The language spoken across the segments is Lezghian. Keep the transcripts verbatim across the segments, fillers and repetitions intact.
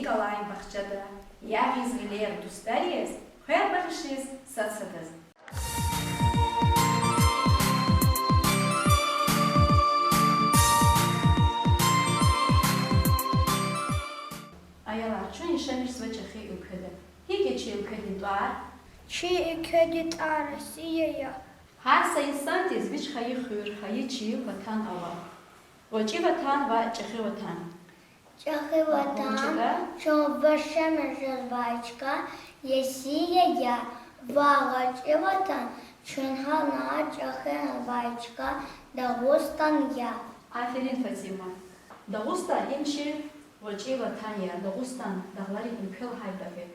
Николай бахчада ягъиз гъилер дустариз, хвер багъишиз сад-садаз. Аялар, чун яшамишзава чӀехи уьлкведа. ГьикӀ я чи уьлкведин тӀвар? Чи уьлкведин тӀвар Россия я. Гьар са инсандиз вич хайи хуьр, хайи чил, ватан ава. ГъвечӀи ватан ва чӀехи ватан. ЧӀехи ватан чун яшамиш жезвай чка Россия я, ва гъвечӀи ватан чун гьана чӀехи жезвай чка Дагъустан я. Аферин, Фатима. Дагъустан им чи гъвечӀи ватан я, Дагъустан дагъларин уьлкве лагьай гаф я.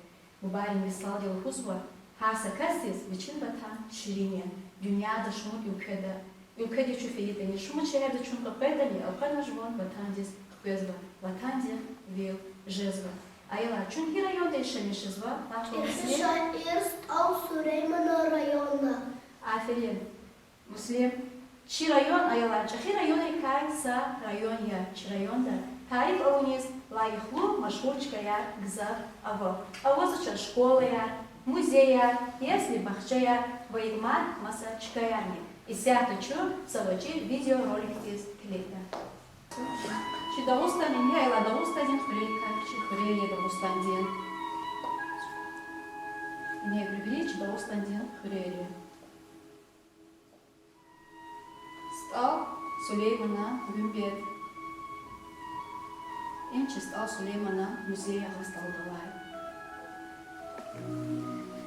Бубайрин мисалди лугьузва: гьар са касдиз вичин ватан ширин я. Дуьньяда шумуд уьлкведа, уьлкведа чун фейитӀани, шумуд шегьерда чун къекъвейтӀани, элкъвена жуван ватандиз хквезва, ватандихъ вил жезва. Аялар, чун гьи районда яшамиш жезва? Лагь, Муслим. Шаир СтӀал Сулейманан районда. Аферин. Муслим, чи район, аялар, чӀехи районрикай са район я. Чи районда тариф авуниз лайихлу машгьур чкаяр гзаф ава. Авазва чаз школаяр, музеяр, ясли-бахчаяр ва икӀ мад маса чкаярни. Исятда чун са гъвечӀи видеороликдиз килигда. Чи Дагъустан, ингье, аялар, Дагъустандин хуьрерикай чи хуьрер я Дагъустандин. Ингье, вирибуруз чи Дагъустандин хуьрер я. СтӀал Сулейманан гуьмбет. Им чи СтӀал Сулейманан музей я Агъа СтӀалдалай.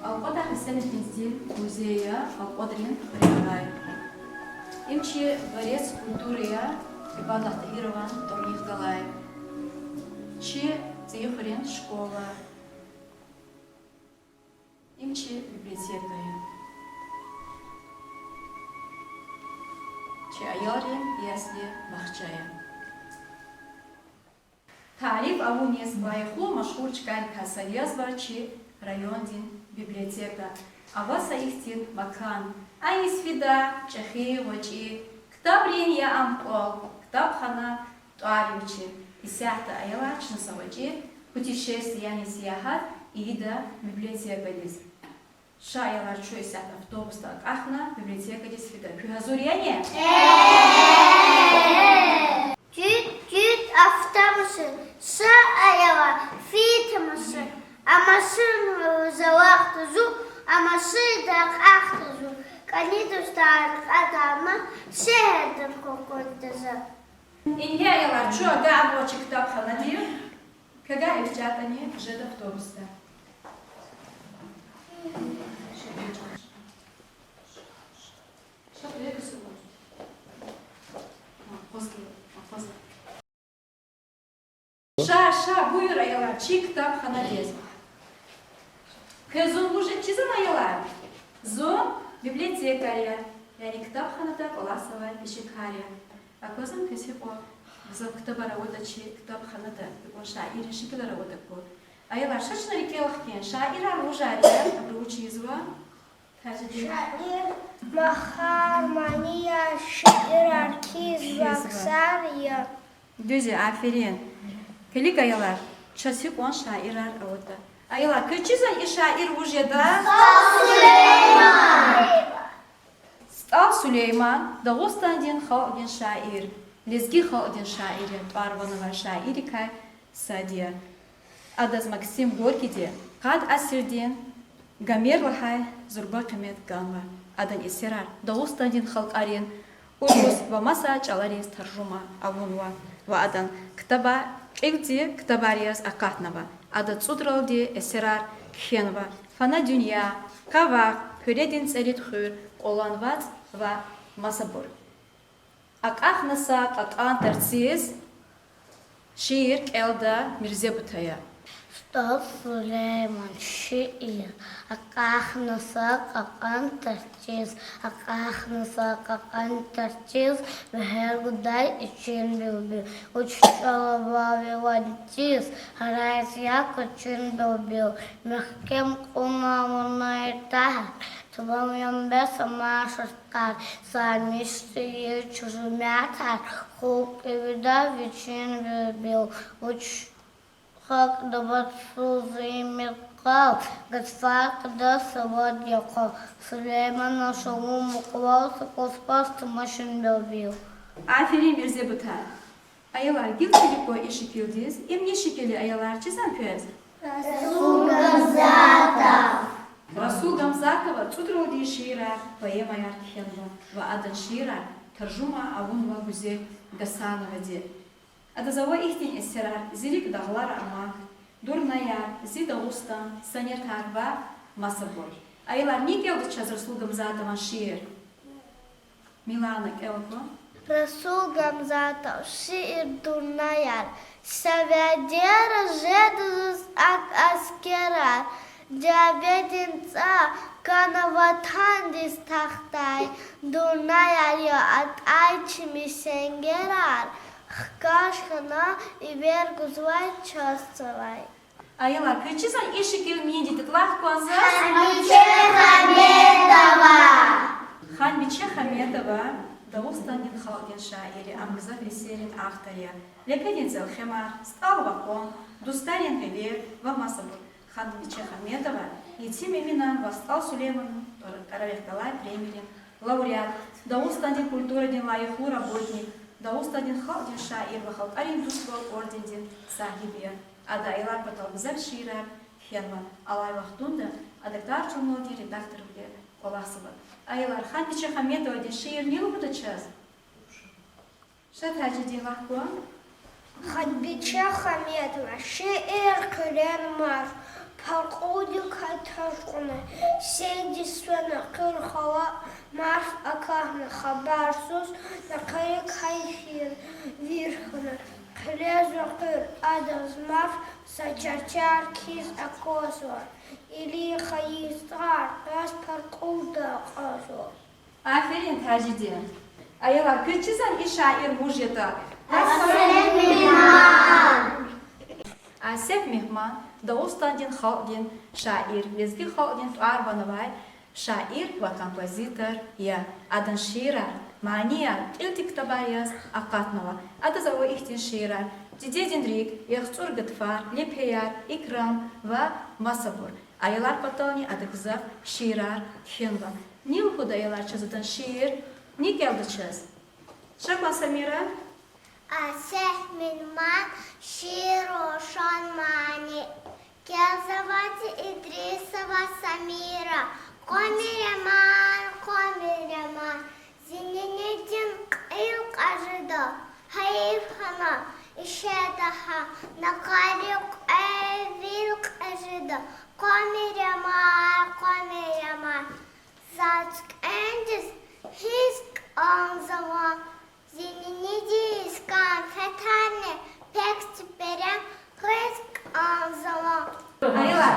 Алкьвадар Гьасанафендидин музей я Алкьвадарин хуьрерай. Им чи дворец культуры я Ибадуллагь Тагьирован тӀварунихъ галай. Чи ЦӀийи хуьруьн школа. Им чи библиотека я. Чи аялрин ясли-бахча я. Тариф авуниз лайихлу машгьур чкайрикай сад язва чи райондин библиотека. Ава са ихьтин макан. Аниз фида чӀехи, гъвечӀи, ктабрин я ам кӀвал, ктабхана тӀвар я вичин. Исятда, аялар, чна са гъвечӀи путешествие, яни сиягьат ийида библиотекадиз. Ша, аялар, чун исятда автобусда акьахна библиотекадиз фида. Куьн гьазур яни? Чуьт-чуьт автобусдиз, ша, аялар, фин тамаша. А машинда вахт зун, а машинда акьахда зун. КӀани дустар кьадарна, шегьердин кукӀвади за. Ингье, аялар, чун агакьнава чи ктабханадиз. Квевай ифтатӀани жеда автобусда. Ша, ша, буюр, аялар, чи ктабханадиз. Квез зун вуж я чизвани, аялар? Зун библиотекарь я, яни ктабханада кӀвалахзавай пешекар я. Аквазвани квез гьикьван гзаф ктабар аватӀа чи ктабханада, гьикьван шаиррин шикилар аватӀа акур? Аялар, ша чна рикӀел хкин, шаирар вужар я, абуру вуч ийизва? Шаир махар, манияр, шиирар кхьизва ксар я. Дуьз я, аферин. Килиг, аялар, чаз гьикьван шаирар аватӀа. Аялар, квез чизвани и шаир вуж ятӀа? СтӀал Сулейман Дагъустандин халкьдин шаир, лезги халкьдин шаир я, тӀвар-ван авай шаиррикай сад я. Адаз Максим Горькийди къад асирдин Гомер лагьай зурба къимет ганва. Адан эсерар Дагъустандин халкьарин урус ва маса чӀалариз таржума авунва ва адан ктабар кьилди ктабар яз акъатнава. Ада цӀудралди эсерар кхьенва: Фана дуьнья, Къавагъ, Куьредин цӀерид хуьр, КӀвалан вацӀ ва масабур. Акьахна са кьакьан тарциз шиир кӀелда Мирзе Бутая. СтӀал Сулейман, шиир. Акьахна са кьакьан тарциз, акьахна са кьакьан тарциз, вегьер гудай ичин билбил. Вуч чӀал ава ви ванциз, гьарайиз я квачин билбил. Мягькем кьуна вуна ятар, тамам я бес амай шартӀар, са мишта я чуьрмятар, хупӀ ийида вичин билбил. Вуч Пак набатсуз ийимир къал, гатфар къведа савад я къал. Сулейманан шалун мукьвал, са кӀус пас тамашун белбил. Аферин, Мирзе Бутар. Аялар, гила килиг кван и шикилдиз. Им ни шикил я, аялар, чизвани квез? Расул Гамзатов. Расул Гамзатован цӀудралди шиирар, поэмаяр кхьенва ва адан шиирар таржума авунва Гуьзел Гасановади. Адаз ава ихьтин эсерар: Зи рикӀ дагълара амак, Дурнаяр, Зи Дагъустан, Сонетар ва масабур. Аялар, ни кӀелда чаз Расул Гамзатован шиир? Милана, кӀел кван. Расул Гамзатов, шиир Дурнаяр. Са вядера жеда заз акӀ аскерар, Дяведин цӀа кана ватандиз тахтай, дурнаяр я атӀай чими сенгерар, хкаж хьана эвер гузвай чаз цавай. Аялар, квез чизвани и шикил минидиз ятӀа, лагь кван заз. Ханбиче Хаметова. Ханбиче Хаметова Дагъустандин халкьдин шаир я, ам гзаф эсеррин автор я: Лепедин цӀелхемар, СтӀал вакъун, Дустарин гъилер ва масабур. Ханбиче Хаметова Етим Эминан ва СтӀал Сулейманан тӀвар-, тӀварарихъ галай премиярин лауреат, Дагъустандин культурадин лайихлу работник, Дагъустандин халкьдин шаир ва Халкьарин дуствал ордендин сагьиб я. Ада аялар патал гзаф шиирар кхьенва. Алай вахтунда ада Тар журналдин редакторвиле кӀвалахзава. Аялар, Ханбиче Хаметовадин шиир ни лугьуда чаз? Ша, Тажидин, лагь кван. Ханбиче Хаметова. Шиир: Хъуьрен марф. Паркъулдикай таж кьуна сийдиз фена, хъуьр хала марф акахьна, хабарсуз накъарикай фир, вир хьана. Хъуьрез ракъур адаз марф са чарчар хьиз аквазва, илин хайи стӀар къвез паркъулда акьазва. Аферин, Тажидин. Аялар, квез чизвани и шаир вуж ятӀа? Асеф Мегьман. Асеф Мегьман Дагъустандин халкьдин шаир, лезги халкьдин тӀвар-ван авай шаир ва композитор я. Адан шиирар манияр кьилди ктабар яз акъатнава. Адаз ава ихьтин шиирар: Дидедин рикӀ, ЯхцӀур гатфар, Лепеяр, Икрам ва масабур. Аялар патални ада гзаф шиирар кхьенва. Ни лугьуда, аялар, чаз адан шиир? Ни кӀелда чаз? Ша кван, Самира. Асеф Мегьман, шиир Рушан мани. Кӏелзавайди Идрисова Самира. Къвамир я ман, къвамир я ман, зи нинедин кьил кьажида, гьайиф хьана, ишеда гьа, накъвари кьве вил кьежида. Къвамир я ман, къвамир я ман, заз кӏвенжиз гьиз кӏанзава, зи нинедиз кӏан фетарни пек ципирен гъиз кӏанзава. Аялар,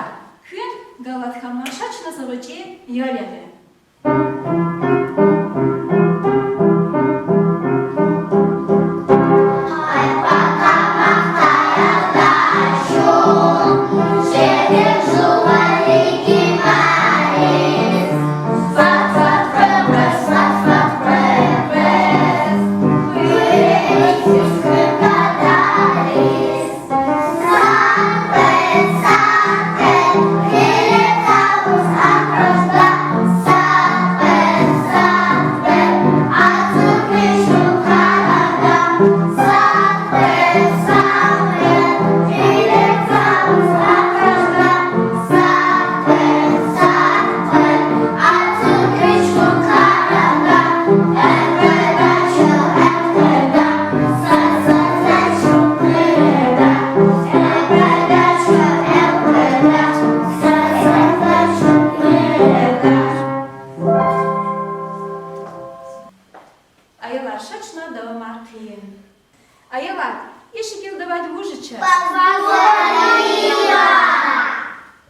куьн галат хьанва, ша чна са гъвечӏи ял ягъин. Аялар, ша чна давамар хъийин. Аялар, и шикилда авайди вуж я чаз? Фазу Алиева.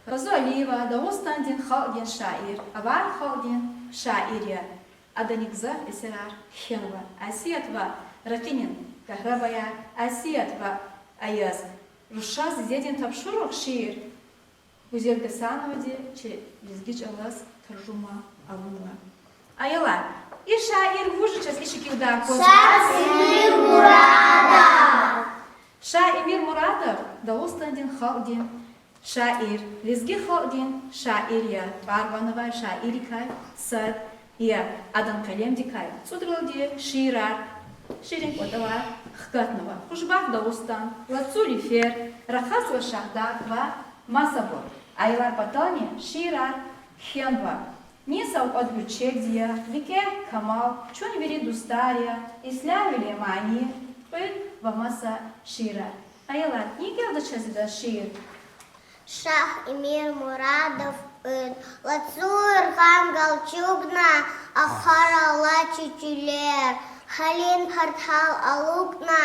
Фазу Алиева Дагъустандин халкьдин шаир, авар халкьдин шаир я. Адани гзаф эсерар кхьенва: Асият ва Ракъинин кагьрабаяр, Асият ва Аяз, Рушаз дидедин тапшуругъ шиир. Гуьзел Гасановади чи лезги чӏалаз таржума авунва. Аялар, и шаир вуж я чаз и шикилда аквазва? Шамсудин Мурадов. Шагь Эмир Мурадов Дагъустандин халкьдин шаир, лезги халкьдин шаир я, тӀвар-ван авай шаиррикай сад я. Адан къелемдикай цӀудралди шиирар, шииррин кӀватӀалар хкатнава: Хушбахт Дагъустан, Лацу лифер, Рахазва Шагьдагъ ва масабур. Аялар патални шиирар кхьенва: Ни савкьват гуьрчегди я, викӀегь камал, Чун вири дустар я, Ислягьвилин мани, Кьуьд ва маса шиирар. Аялар, ни кӀелда чаз идаз шиир? Шагь Эмир Мурадов. Кьуьд. Лацу юргъан галчукна, ахварал алай чи чуьллер, гьалин партал алукӀна,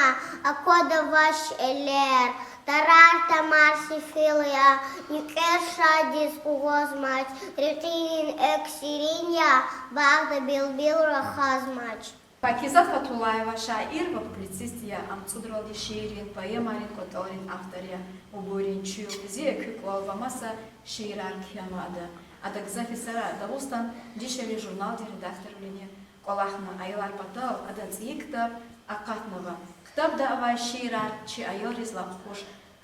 аквада ваз чи элер. Тарар тамар сефил я, нуькӀер шаддиз къугъвазмач, рекьинин экв серин я, багъда билбил рахазмач. Пакизат Фатуллаева шаир ва публицист я, ам цӀудралди шииррин, поэмайрин кӀватӀалрин автор я. Бубуйрин чуьл, Зи экуь кӀвал ва маса шиирар кхьенва ада. Ада гзаф йисара Дагъустан дишегьли журналдин редакторвилин кӀвалахна. Аялар патал адан цӀийи ктаб акъатнава. Ктабда авай шиирар чи аялриз лап хуш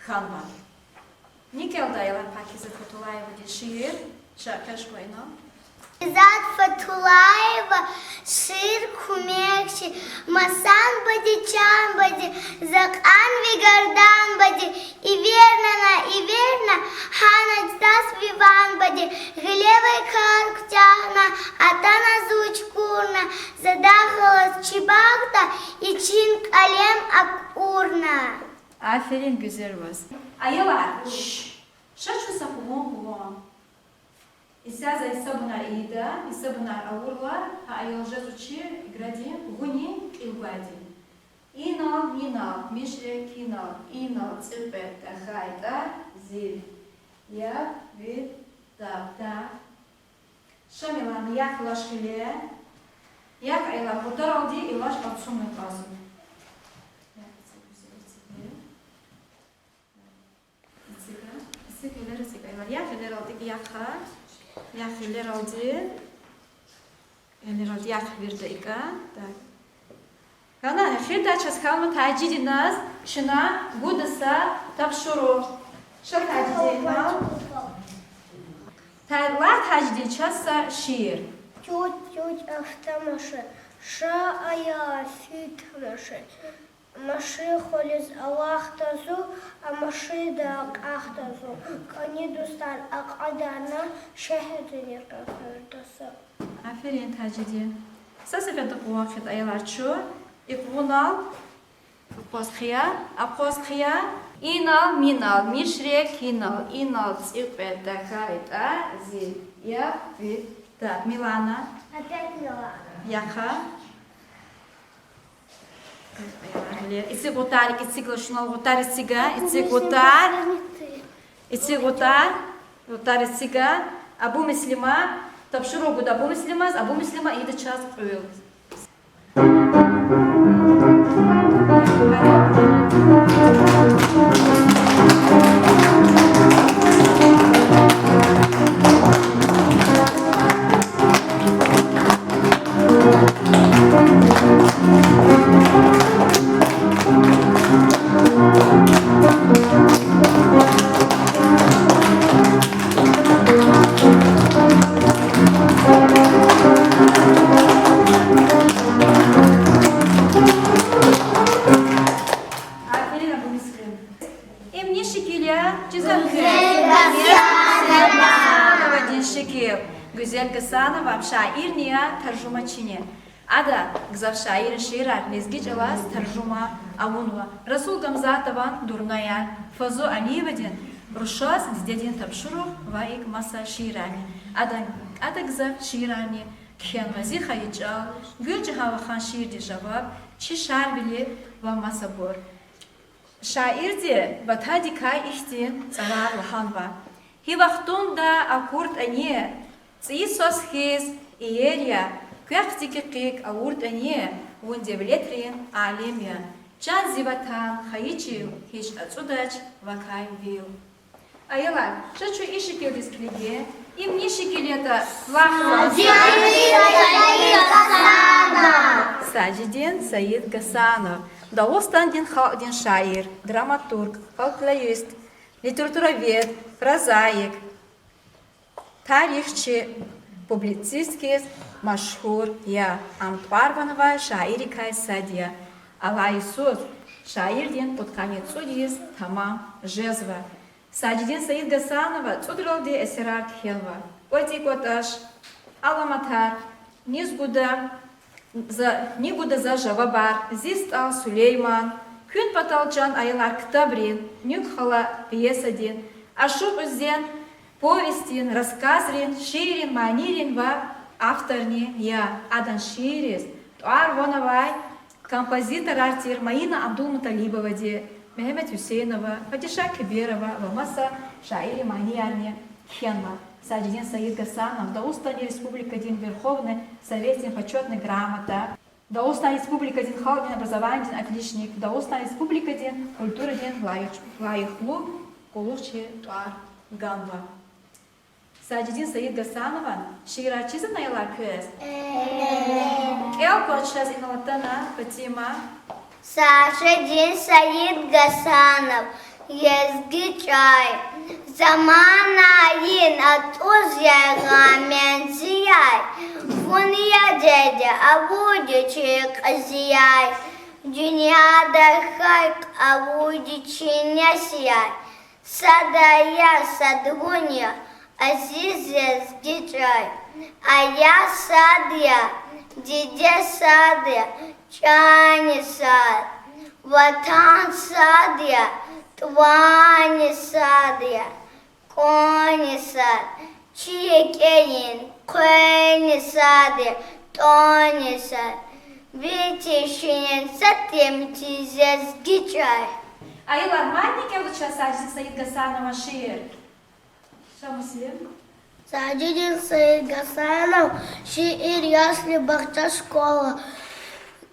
хьанва. Ни кӀелда, аялар, Пакизат Фатуллаевадин шиир? Ша квез квайна. Пакизат Фатуллаева. Шиир Куьмекчи. Масан баде, чан баде, за кьан ви гардан баде, эвернана, эверна, гьана жедаз ви ван баде, гъилевай кар куьтягьна, атана зун чукурна, за дагъ галаз чи багъда ичин кьалем акӀурна. Аферин гуьзел ваз. Аялар, ша чун са къугъун къугъун. Исятда за гьисабунар ийида, гьисабунар авурла, гьа аял жезва чи иградин къугъунин кьил гвайди. Инал, минал, мишрекинал, инал, цӀикьвед, тахьайтӀа, зив, яб, вид, таб, так. Шамилан, яхъ лаш гъиле. Яхъ, аялар, къутаралди и лаш алцумна кӀанзава. Эциг, эциг, эциг, аялар, яхъ гъилералди, яхъ, яхъ гъилералди. Гъилералди яхъ вирида икӀа. Так. Гьана эхирдай чаз хьанва Тажидиназ чна гуда са тапшуругъ. Ша, Тажидин, ма. Та-, лагь, Тажидин, чаз са шиир. Чуч-чуч автомашин, ша ая фи тамашин. Машин хвализ алахъда зун, а машинда акьахда зун. КӀани дустар акьадарна, шегьердин йикъан хуьрда са. Аферин, Тажидин. Са сеферда къугъваз хъийида, аялар, чун. И къугъунал акъваз хъия, акъваз хъия. Инал, минал, мишрекинал, инал, цӀикьвед, тахьайтӀа, зив, яб, вид, таб. Милана. Опять Милана. Яхъ. Эциг, гъутар, эциг лашунал, гъутар эциг, эциг, гъутар. Эциг, гъутар, гъутар эциг. Абумуслима, тапшуругъ гуда Абумуслимаз, Абумуслима ийида чаз кьуьл. Аферин, Абумуслим. Им ни шикил я? Чиза. Гуьзел Гасанова. Гуьзел Гасанова, ам шаирни я, таржумачини. Ада гзаф шаиррин шиирар лезги чӀалаз таржума авунва. Расул Гамзатован Дурнаяр, Фазу Алиевадин Рушаз дидедин тапшуругъ ва икӀ маса шиирарни. Адан кӀанда гзаф шиирарни кхьенва: Зи хайи чӀал, Гуьлжагьан вахан шиирдиз жаваб, Чи Шарвили ва масабур. Шаирди Ватандикай ихьтин цӀарар лагьанва: Гьи вахтунда акуртӀани, цӀийи свас хьиз иер я, квехъди кикъик авуртӀани, вун девлетрин алем я. Чан зи Ватан, хайи чил, гьич ацӀудач вакай вил. Аялар, ша чун и шикилдиз килигин, им ни шикил ятӀа лагь. Сажидин Саидгасанов. Сажидин Саидгасанов. Дагъустандин халкьдин шаир, драматург, фольклорист, литературовед, прозаик, тарихчи, публицист хьиз машгьур я. Ам тӀвар-ван авай шаиррикай сад я. Алай йисуз шаирдин пудкъанни цӀуд йис тамам жезва. Сажидин Саидгьасанова цӀудралди эсерар кхьенва: КӀватӀи-кӀватӀаш, Аламатар, Низ гуда за, Ни гуда за жавабар, Зи стӀал Сулейман, Куьн патал чан, аялар ктабрин, НуькӀ хала пьесадин, Ашукь Уьзден повестдин, рассказрин, шииррин манийрин ва авторни я. Адан шиирриз тӀвар-ван авай композиторар тир Маина Абдулмуталибовади, Мегьамед Гьуьсейнова, Фатиша Кибирова ва маса шаиррин маниярни кхьенва. Сажидин Саидгьасанов Дагъустан Республикадин Верховный Советдин Почётный грамота, Дагъустан Республикадин халкьдин образованидин отличник, Дагъустан Республикадин культурадин лайих-, лайихлу къуллугъчи тӀвар ганва. Сажидин Саидгьасанован шиирар чизвани, аялар, квез? КӀел кваз чаз инал атана, Фатима. Сажидин Саидгьасанов, Лезги чӀай. Заманайин атӀуз я гъам мензияй, вун я, деде, авуди чи къазияй. Дуьньяда хайи авуди чи несияй. Сад ая, сад вун я, азиз лезги чӀай. Ая сад я, диде сад я, чӀани сад. Ватан сад я, тӀварни сад я, кӀвани сад. Чи рикӀерин къвени сад я, тӀварни сад. Вичи ширин сад я мичӀи лезги чӀай. Аялар, мадни кӀелда чаз Сажидин Саидгьасанован шиир. Ша, Муслим. Сажидин Саидгьасанов, шиир: Ясли, бахча, школа.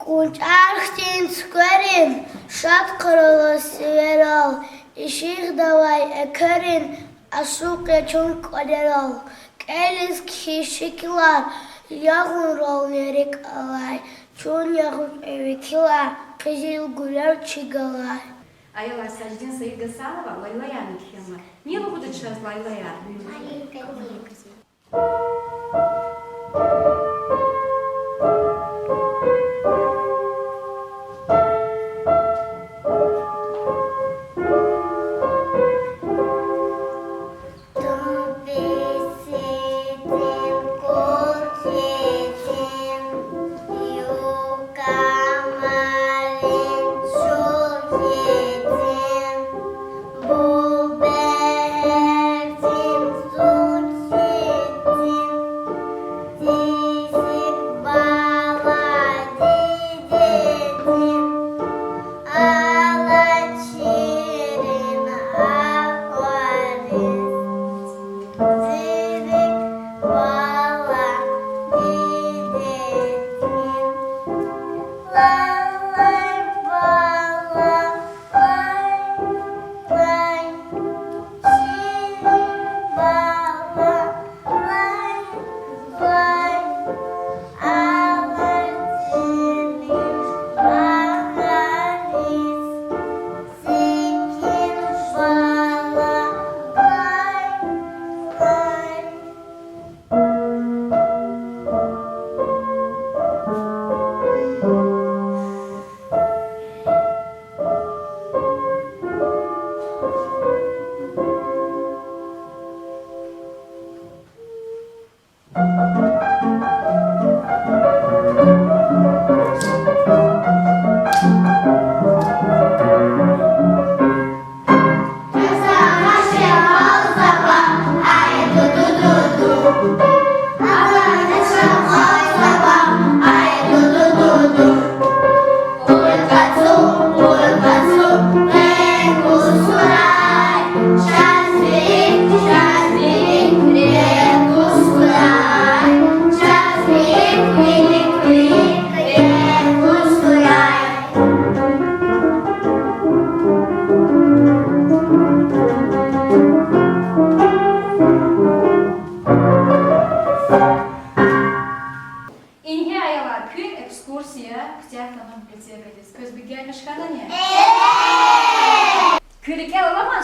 КӀунчӀар хьтин цуькверин, шад хъарала сиверал, ишигъдавай экверин, ашукь я чун кӀвалерал. КӀелиз кхьиз шикилар, ягъунрални рикӀ алай, чун ягъукӀ я векилар, къизилгуьлер чи галай. Аялар, Сажидин Саидгьасанова лайлаярни кхьенва. Ни лугьуда чаз лайлаяр?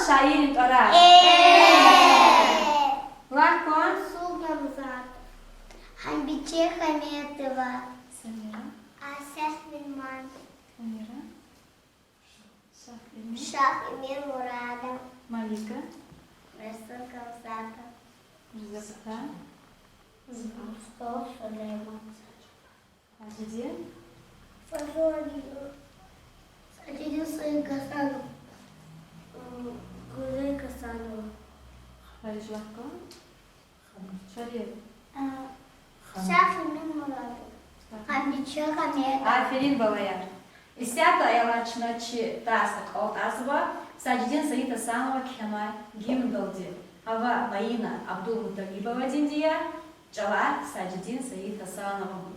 Шаиррин тӀварар. Лагь кван. Султанзада. Гьамбиче Хаметова. Самира. Асеф Минман. Амира. Шахэмир. Шахэмир Мурадов. Малика. Мерсун Гамзатов. Мирзапата. Мустафа Сулейман. Сажидин. Сажидин Саид Гасанов. М, Гулей Гасанова. Гьарис лагь кван. Шаир. Э, Шахэмир Мурадов. Гьамбиче Хаметова. Аферин, балаяр. Исятда, аялар, чна чи тарс акьалтӀарзава Сажидин Саид Гасанова кхьенвай гимндалди. Ава Маина Абдулмуталибовадинди я, чӀалар Сажидин Саид Гасанован.